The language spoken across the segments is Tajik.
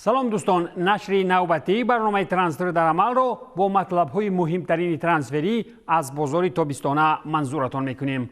Салом, дӯстон! Нашри навбатии барномаи «Трансфер дар амалро» бо матлабҳои муҳимтарини трансферӣ аз бозори тобистона манзуратон мекунем.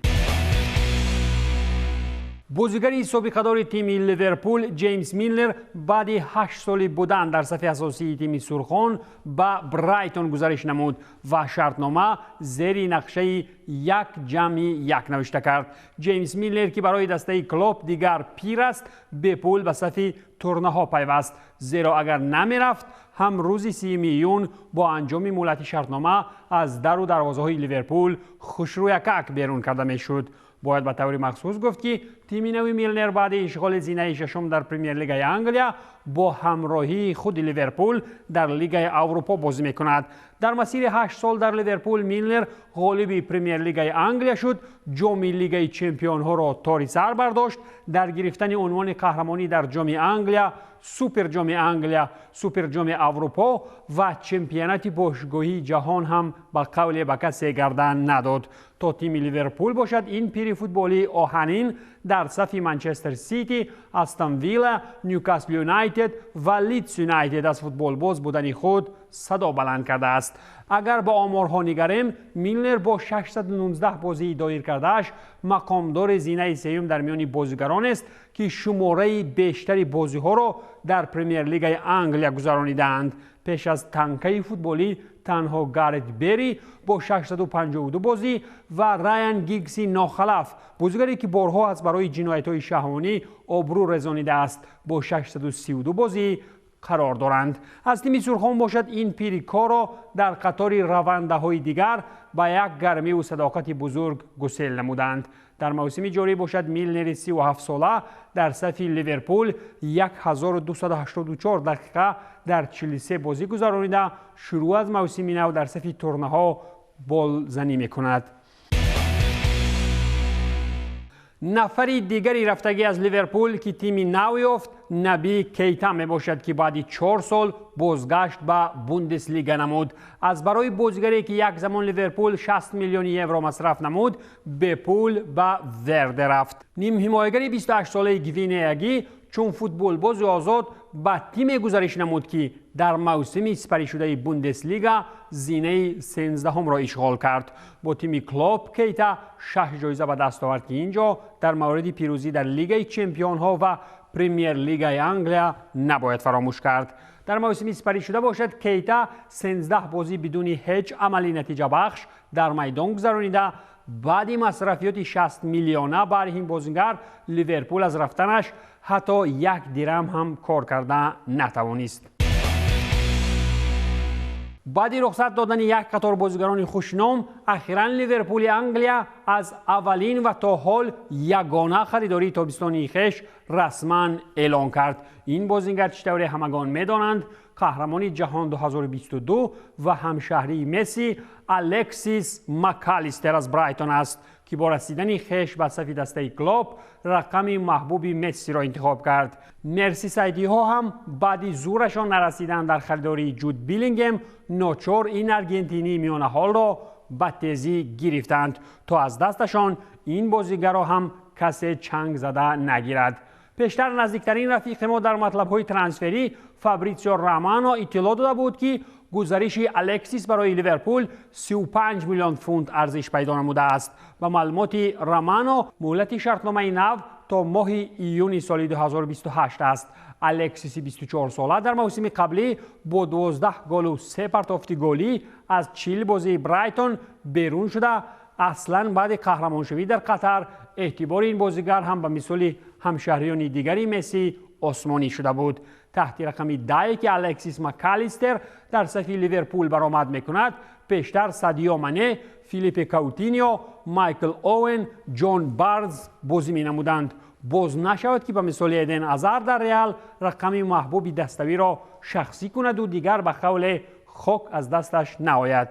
Бозигари собиқадори тими Ливерпул Ҷеймс Милнер баъди 8 соли будан дар сафи асосии тими сурхон ба Брайтон гузариш намуд ва шартнома зери нақшаи 1+1 навишта кард. Ҷеймс Милнер, ки барои дастаи Клоп дигар пир аст, бепул ба сафи турнаҳо пайваст, зеро агар намерафт ҳам рӯзи 30 июн бо анҷоми муҳлати шартнома аз дару дарвозаҳои Ливерпул хушрӯякак берун карда мешуд. Бояд ба таври махсус гуфт, ки тими нави Милнер баъди ишғоли зинаи шашум дар Премер-лигаи Англия бо ҳамроҳии худи Ливерпул дар Лигаи Аврупо бозӣ мекунад. Дар масири 8 сол дар Ливерпул Милнер ғолиби Премер-лигаи Англия шуд, ҷоми Лигаи чемпионҳоро тори сар бардошт, дар гирифтани унвони қаҳрамонӣ дар Ҷоми Англия, Суперҷоми Англия, Суперҷоми Аврупо ва чемпионати бошгоҳии ҷаҳон ҳам ба қавле ба касе гардан надод. То тими Ливерпул бошад, ин пири футболии оҳанин дар сафи Манчестер Сити, Астон Вилла, Ньюкасл Юнайтед ва Лидс Юнайтед аз футболбоз будани худ садо баланд кардааст. Агар ба оморҳо нигарем, Милнер бо 619 бозии доир кардааш мақомдори зинаи сеюм дар миёни бозигаронест, ки шумораи бештари бозиҳоро дар Премер-лигаи Англия гузаронидаанд. Пеш аз танкаи футболӣ танҳо Гарет Берри бо 652 бозӣ ва Райан Гигси нохалаф, бозигаре ки борҳо аз барои ҷиноятҳои шаҳвонӣ обрӯ резонидааст, бо 632 бозӣ қарор доранд. Аз тими сурхон бошад, ин пири корро дар қатори равандаҳои дигар ба як гармиву садоқати бузург гусел намуданд. Дар мавсими ҷорӣ бошад, Милнери 37сола дар сафи Ливерпул 1284 дақиқа дар 43 бозӣ гузаронида, шурӯъ аз мавсими нав дар сафи турнаҳо болзанӣ мекунад. Нафари дигари рафтагӣ аз Ливерпул, ки тими нав ёфт, Наби Кейта мебошад, ки баъди 4 сол бозгашт ба Бундеслига намуд. Аз барои бозигаре, ки як замон Ливерпул 60 миллиони евро масраф намуд, бепул ба Верде рафт. Нимҳимоягари 28-солаи гвинеягӣ чун футболбози озод ба тиме гузариш намуд, ки дар мавсими сипаришудаи Бундеслига зинаи 13-ҳумро ишғол кард. Бо тими Клоп Кейта шаш ҷоиза ба даст овард, ки ин ҷо дар мавриди пирӯзӣ дар Лигаи чемпионҳо ва Премер-лигаи Англия набояд фаромӯш кард. Дар мавсими сипаришуда бошад, Кейта 13 бозӣ бидуни ҳеҷ амали натиҷабахш дар майдон гузаронида, баъди масрафиёти 60 миллиона баҳри ин бозингар Ливерпул аз рафтанаш ҳатто як дирам ҳам кор карда натавонист. Баъди рухсат додани як қатор бозигарони хушном, ахиран Ливерпули Англия аз аввалин ва то ҳол ягона харидории тобистонии хеш расман эълон кард. Ин бозингар, чӣ тавре ҳамагон медонанд, қаҳрамони ҷаҳон 2022 ва ҳамшаҳрии Месси Алексис Макалистер аз Брайтон аст, ки бо расидани хеш ба сафи дастаи Клоп рақами маҳбуби Мессиро интихоб кард. Мерсисайдиҳо ҳам баъди зӯрашон нарасидан дар харидории Ҷуд Билингем ночор ин аргентинии миёнаҳолро ба тезӣ гирифтанд, то аз дасташон ин бозигарро ҳам касе чанг зада нагирад. Пештар наздиктарин рафиқи мо дар матлабҳои трансферӣ Фабритсио Романо иттилоъ дода буд, ки гузариши Алексис барои Ливерпул 35 миллион фунт арзиш пайдо намудааст. Ба маълумоти Романо, муҳлати шартномаи нав то моҳи июни соли 2028 аст. Алексиси 24сола дар мавсими қаблӣ бо 12 голу се партофти голӣ аз 40 бозии Брайтон берун шуда, аслан баъди қаҳрамоншавӣ дар Қатар эътибори ин бозигар ҳам ба мисоли ҳамшаҳриёни дигари Месси осмонӣ шуда буд. Таҳти рақами 10-е, ки Алексис Макалистер дар сафи Ливерпул баромад мекунад, пештар Садио Мане, Филиппе Каутинио, Майкл Оуэн, Ҷон Барнс бозӣ менамуданд. Боз нашавад, ки ба мисоли Эден Азар дар Реал рақами маҳбуби даставиро шахсӣ кунаду дигар ба қавле хок аз дасташ наояд.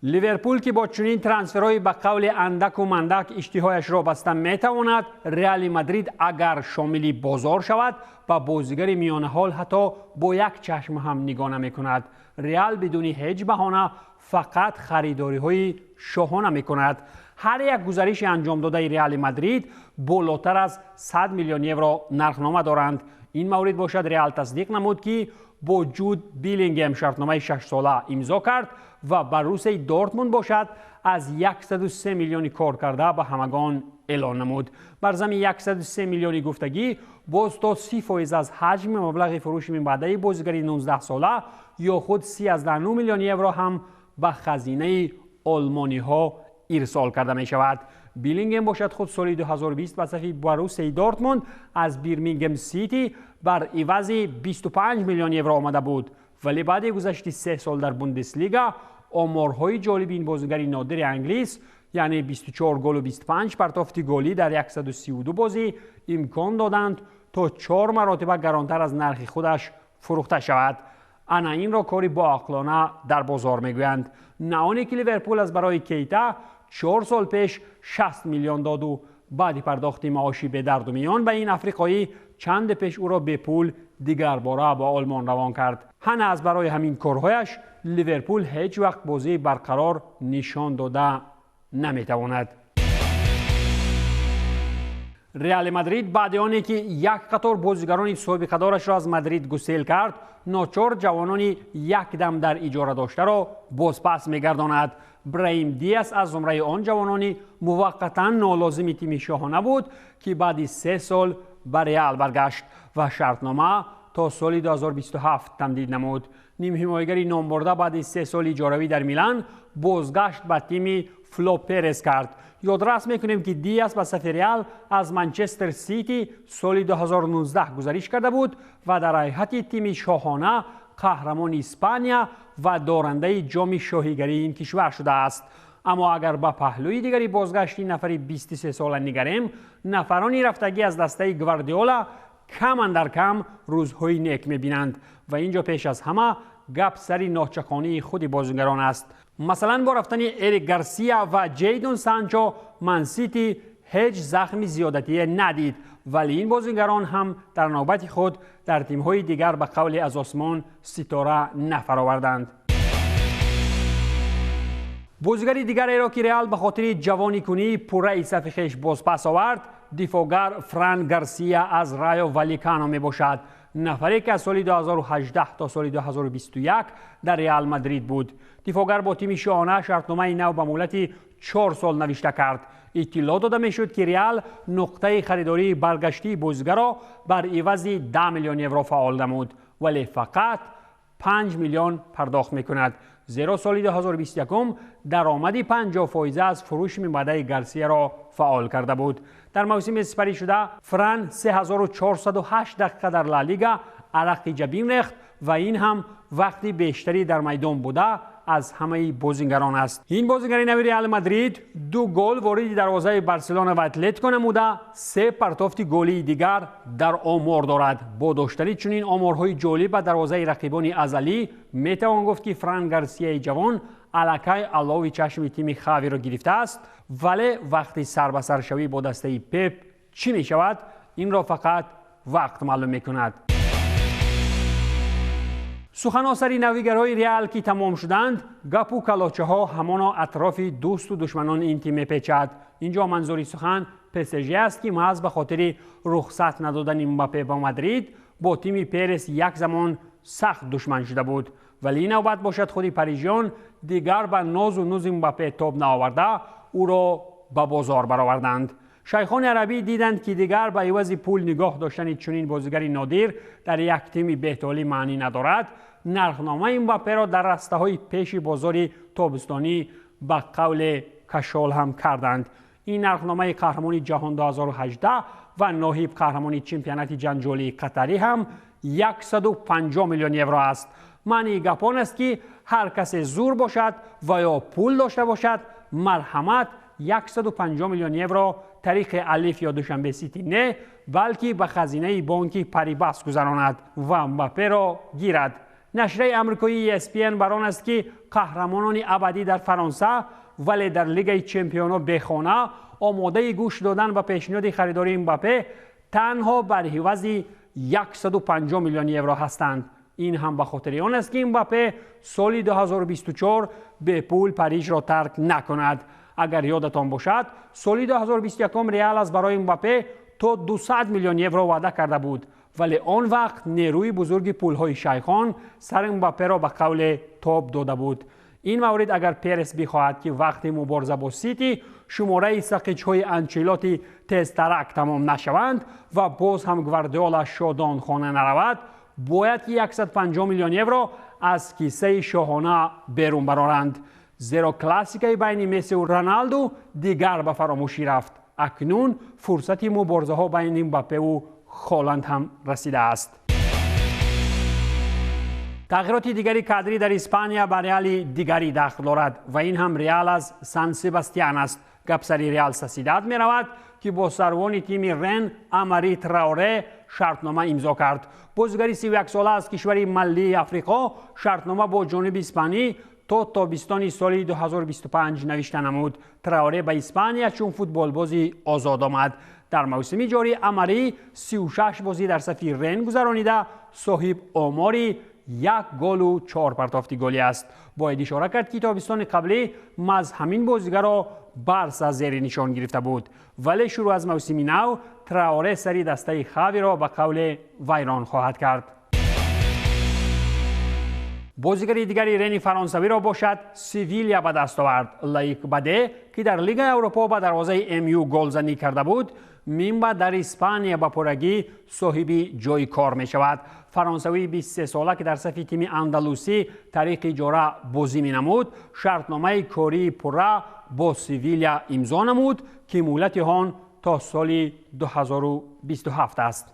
Ливерпул, ки бо чунин трансферҳои ба қавли андаку мандак иштиҳояшро баста метавонад, Реали Мадрид агар шомили бозор шавад, ба бозигари миёнаҳол ҳатто бо як чашм ҳам нигоҳ намекунад. Реал бидуни ҳеҷ баҳона фақат харидориҳои шоҳона мекунад. Ҳар як гузариши анҷомдодаи Реали Мадрид болотар аз 100 миллион евро нархнома доранд. Ин маврид бошад Реал тасдиқ намуд, ки бо Ҷуд Билингем шартномаи 6-сола имзо кард ва Боруссияи Дортмунд бошад аз 103 миллиони кор карда ба ҳамагон эълон намуд. Бар зами 103 миллиони гуфтагӣ боз то 30% аз ҳаҷми маблағи фурӯши минбаъдаи бозигари 19-сола ё худ 39 миллион евро ҳам ба хазинаи олмониҳо ирсол карда мешавад. Билингем бошад худ соли 2020 ба сафи Боруссияи Дортмунд аз Бирмингем Сити бар ивази 25 миллион евро омада буд, вале баъди гузашти 3 сол дар Бундеслига оморҳои ҷолиби ин бозигари нодири англис, яъне 24 голу 25 партофти голӣ дар 132 бозӣ, имкон доданд то 4 маротиба гаронтар аз нархи худаш фурӯхта шавад. Ана инро кори боақлона дар бозор мегӯянд. На оне ки Ливерпул аз барои Кейта 4 сол пеш 60 миллион доду баъди пардохти маоши бедарду миён ба ин африқоӣ чанде пеш ӯро бепул дигарбора ба Олмон равон кард. Ҳана аз барои ҳамин корҳояш Ливерпул ҳеҷ вақт бозии барқарор нишон дода наметавонад. Реали Мадрид баъди оне ки як қатор бозигарони собиқадорашро аз Мадрид гусел кард, ночор ҷавонони якдам дар иҷора доштаро бозпас мегардонад. Браим Диас аз зумраи он ҷавонони муваққатан нолозими тими шоҳона буд, ки баъди 3 сол ба Реал баргашт ва шартнома то соли 2027 тамдид намуд. Нимҳимоягари номбурда баъди 3 соли иҷоравӣ дар Милан бозгашт ба тими Фло Перес кард. Ёдрас мекунем, ки Диас ба сафи Реал аз Манчестер Сити соли 2019 гузариш карда буд ва дар ҳайати тими шоҳона қаҳрамони Испания ва дорандаи ҷоми шоҳигарии ин кишвар шудааст. Аммо агар ба паҳлӯи дигари бозгашти нафари 23-сола нигарем, нафарони рафтагӣ аз дастаи Гвардиола кам андар кам рӯзҳои нек мебинанд ва ин ҷо пеш аз ҳама гап сари ночақонии худи бозигарон аст. Масалан, бо рафтани Эрик Гарсия ва Ҷейдон Санчо Мансити ҳеҷ захми зиёдатие надид, вале ин бозигарон ҳам дар навбати худ дар тимҳои дигар ба қавли аз осмон ситора нафароварданд. Бозигари дигареро ки Реал ба хотири ҷавоникунии пурраи сафи хеш бозпас овард, дифогар Фран Гарсия аз Райо Валикано мебошад. Нафаре ки аз соли 2018 то соли 2021 дар Реал Мадрид буд. Дифогар бо тими шоҳона шартномаи нав ба муҳлати 4 сол навишта кард. Иттилоъ дода мешуд, ки Реал нуқтаи харидории баргаштии бозигарро бар ивази 10 миллион евро фаъол намуд, вале фақат 5 миллион пардохт мекунад, зеро соли 2021 даромади 50% аз фурӯши минбаъдаи Гарсияро фаъол карда буд. Дар мавсими сипарӣ шуда Фран 3408 дақиқа дар Ла Лига арақи ҷабин рехт ва ин ҳам вақти бештарӣ дар майдон буда аз ҳамаи бозингарон аст. Ин бозингари нави Реал Мадрид 2 гол вориди дарвозаи Барселона ва Атлетико намуда, 3 партофти голии дигар дар омор дорад. Бо доштани чунин оморҳои ҷолиб ба дарвозаи рақибони азалӣ метавон гуфт, ки Фран Гарсияи ҷавон аллакай алови чашми тими Хавиро гирифтааст, вале вақти сарбасаршавӣ бо дастаи Пеп чӣ мешавад, инро фақат вақт маълум мекунад. Суханҳо сари навигарҳои Реал ки тамом шуданд, гапу калочаҳо ҳамоно атрофи дӯсту душманони ин тим мепечад. Инҷо манзури сухан ПСЖ аст, ки маҳз ба хотири рухсат надодани Мбаппе ба Мадрид бо тими Перес як замон сахт душман шуда буд. Вале ин навбат бошад худи парижиён дигар ба нозу нузи Мбаппе тоб наоварда, ӯро ба бозор бароварданд. Шайхони арабӣ диданд, ки дигар ба ивази пул нигоҳ доштани чунин бозигари нодир дар як тими беҳтолӣ маънӣ надорад. Нархномаи Мбапперо дар растаҳои пеши бозори тобистонӣ ба қавле кашол ҳам карданд. Ин нархномаи қаҳрамони ҷаҳон 2018 ва ноҳиб қаҳрамони чемпионати ҷанҷолии қатарӣ ҳам 150 миллион евро аст. Маънии гап он аст, ки ҳар касе зур бошад ва ё пул дошта бошад, марҳамат 150 миллион евро тариқи Алиф ё Душанбе Сити не, балки ба хазинаи бонки Парибас гузаронад ва Мбапперо гирад. Нашрияи амрикоии ESPN бар он аст, ки қаҳрамонони абадӣ дар Фаронса, вале дар Лигаи чемпионо бехона омодаи гӯш додан ба пешниҳоди харидории Мбаппе танҳо бар ҳивази 150 миллион евро ҳастанд. Ин ҳам ба хотири он аст, ки Мбаппе соли 2024 бепул Парижро тарк накунад. Агар ёдатон бошад, соли 2021 Реал аз барои Мбаппе то 200 миллион евро ваъда карда буд, Вале он вақт нерӯи бузурги пулҳои шайхон сари Мбапперо ба қавле тоб дода буд. Ин маврид агар Перес бихоҳад, ки вақти мубориза бо Сити шумораи сақичҳои Анчелоти тезтарак тамом нашаванд ва боз ҳам Гвардиола шодон хона наравад, бояд ки 150 миллион евро аз киссаи шоҳона берун бароранд. Зеро классикаи байни Мессиву Роналду дигар ба фаромӯшӣ рафт. Акнун фурсати муборизаҳо байни Мбаппеву Холанд ҳам расидааст. Тағйироти дигари кадрӣ дар Испания ба Реали дигарӣ дахл дорад ва ин ҳам Реал аз Сан Себастиан аст. Гап сари Реал Сосидад меравад, ки бо сарвони тими Рен Амари Траоре шартнома имзо кард. Бозигари 31-сола аз кишвари Маллии Африқо шартнома бо ҷониби испанӣ то тобистони соли 2025 навишта намуд. Траоре ба Испания чун футболбози озод омад. Дар мавсими ҷорӣ Амарӣ 36 бозӣ дар сафи Рен гузаронида, соҳиб омори 1 голу 4 партофти голӣ аст. Бояд ишора кард, ки тобистони қаблӣ маз ҳамин бозигарро Барса зери нишон гирифта буд. Вале шурӯъ аз мавсими нав Траоре сари дастаи Хавиро ба қавле вайрон хоҳад кард. Бозигари дигари Рени фаронсавиро бошад Севилия ба даст овард. Лаик Баде, ки дар Лигаи Аврупо ба дарвозаи МЮ голзанӣ карда буд, минбаъд дар Испания ба пуррагӣ соҳиби ҷои кор мешавад. Фаронсавии 23-сола, ки дар сафи тими Андалусӣ тариқи иҷора бозӣ менамуд, шартномаи кории пурра бо Севилия имзо намуд, ки муҳлати он то соли 2027 аст.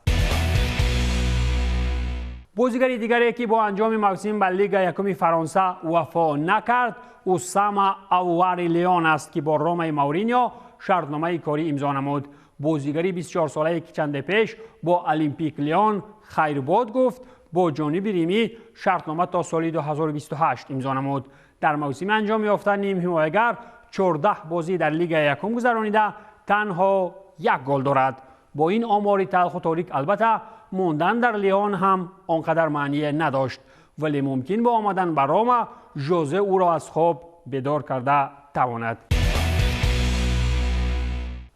Бозигари дигаре, ки бо анҷоми мавсим ба Лига якуми Фаронса вафо накард, Усама Аввари Леон аст, ки бо Ромаи Мауриньо шартномаи корӣ имзо намуд. Бозигари 24-солае, ки чанде пеш бо Олимпик Леон хайрбод гуфт, бо ҷониби римӣ шартнома то соли 2028 имзо намуд. Дар мавсими анҷом ёфта нимҳимоягар 14 бозӣ дар Лигаи якум гузаронида, танҳо 1 гол дорад. Бо ин омори талху торик албатта мондан дар Леон ҳам он қадар маъние надошт, вале мумкин бо омадан ба Рома Жозе ӯро аз хоб бедор карда тавонад.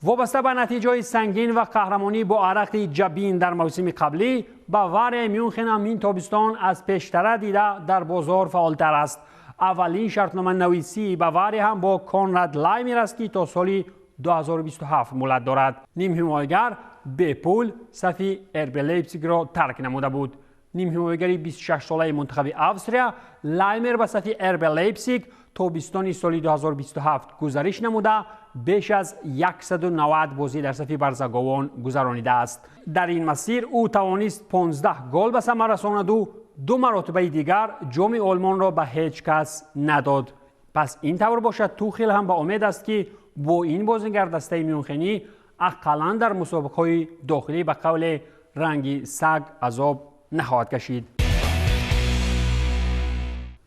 Вобаста ба натиҷаҳои сангин ва қаҳрамонӣ бо арақи ҷабин дар мавсими қаблӣ, Бавария Мюнхен ҳам ин тобистон аз пештара дида дар бозор фаъолтар аст. Аввалин шартноманависии Бавария ҳам бо Конрад Лаймер аст, ки то соли 2027 муҳлат дорад. Нимҳимоягар бепул сафи РБ Лейпсигро тарк намуда буд. Нимҳимоягари 26-солаи мунтахаби Австрия Лаймер ба сафи РБ Лейпсиг тобистони соли 2027 гузариш намуда, беш аз 190 бозӣ дар сафи барзаговон гузаронидааст. Дар ин масир ӯ тавонист 15 гол ба самар расонаду 2 маротибаи дигар ҷоми Олмонро ба ҳеҷ кас надод. Пас ин тавр бошад, Тухел ҳам ба умед аст, ки бо ин бозигар дастаи Мюнхенӣ ақаллан дар мусобиқаҳои дохилӣ ба қавле ранги саг азоб нахоҳад кашид.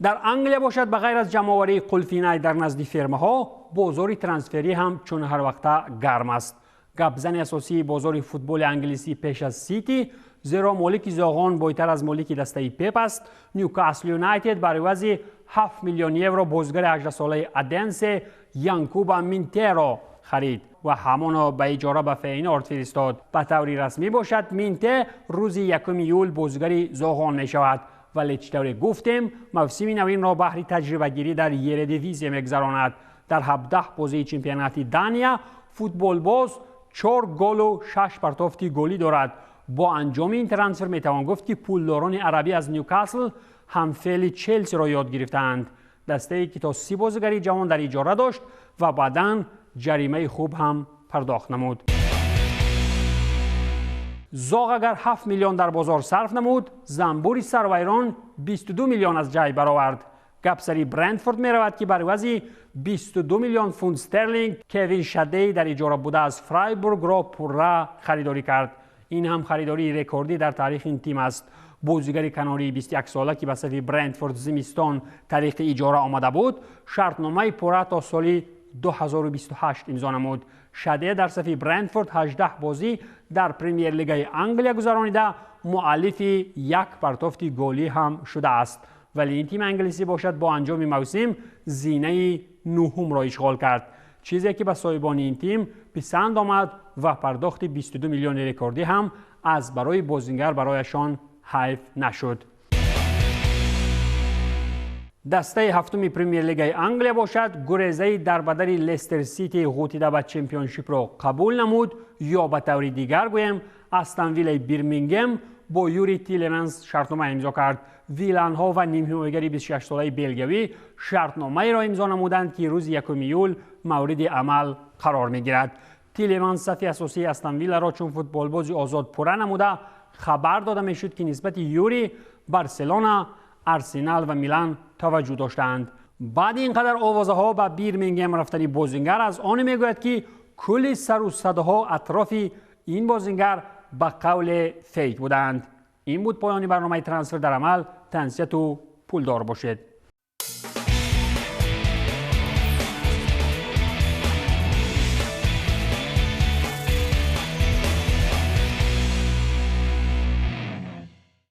Дар Англия бошад, ба ғайр аз ҷамъоварии қулфинай дар назди фермаҳо, бозори трансферӣ ҳам чун ҳар вақта гарм аст. Гапзани асосии бозори футболи англисӣ пеш аз Сити, зеро молики зоғон бойтар аз молики дастаи Пеп аст, Ньюкасл Юнайтед бар ивази 7 миллион евро бозигари 18-солаи Аденсе Янкуба Минтеро харид ва ҳамоно ба иҷора ба Фейнорд фиристод. Ба таври расмӣ бошад, Минте рӯзи 1 июл бозигари зоғон мешавад. Вале чӣ тавре гуфтем, мавсими навинро баҳри таҷрибагирӣ дар Ередивизия мегузаронад. Дар 17 бозии чемпионати Дания футболбоз 4 голу 6 партофти голӣ дорад. Бо анҷоми ин трансфер метавон гуфт, ки пулдорони арабӣ аз Ньюкасл ҳам феъли Челсиро ёд гирифтаанд. Дастае, ки то 30 бозигари ҷавон дар иҷора дошт ва баъдан ҷаримаи хуб ҳам пардохт намуд. Зоғ агар 7 миллион дар бозор сарф намуд, занбури сарвайрон 22 миллион аз ҷай баровард. Гап сари Брентфорд меравад, ки бар ивази 22 миллион фунт стерлинг Кевин Шадей дар иҷора буда аз Фрайбургро пурра харидорӣ кард. Ин ҳам харидории рекордӣ дар таърихи ин тим аст. Бозигари канории 21-сола, ки ба сафи Брентфорд зимистон тариқи иҷора омада буд, шартномаи пурра то соли 2028 имзо намуд. Шаде дар сафи Брентфорд 18 бозӣ дар Премьер-лигаи Англия гузаронида, муаллифи як партофти голӣ ҳам шудааст. Вале ин тими англисӣ бошад бо анҷоми мавсим зинаи 9-умро ишғол кард. Чизе ки ба соҳибони ин тим писанд омад ва пардохти 22 миллиони рекордӣ ҳам Аз барои бозингар барояшон ҳайф нашуд. Дастаи ҳафтуми Премер-лигаи Англия бошад, гурезаи дарбадари Лестер Сити ғутида ба чемпионшипро қабул намуд, ё ба таври дигар гӯем, Астон Виллаи Бирмингем бо Юри Тилеманс шартнома имзо кард. Виланҳо ва нимҳимоягари 26-солаи белгиявӣ шартномаеро имзо намуданд, ки рӯзи 1 июл мавриди амал қарор мегирад. Тилеманс сафи асосии Астон Вилларо чун футболбози озод пурра намуда, хабар дода мешуд, ки нисбати Юри Барселона, Арсенал ва Милан таваҷҷӯҳ доштаанд. Баъди ин қадар овозаҳо ба Бирмингем рафтани бозингар аз оне мегӯяд, ки кулли сару садоҳо атрофи ин бозингар ба қавле фейк буданд. Ин буд поёни барномаи «Трансфер дар амал». Тансияту пулдор бошед.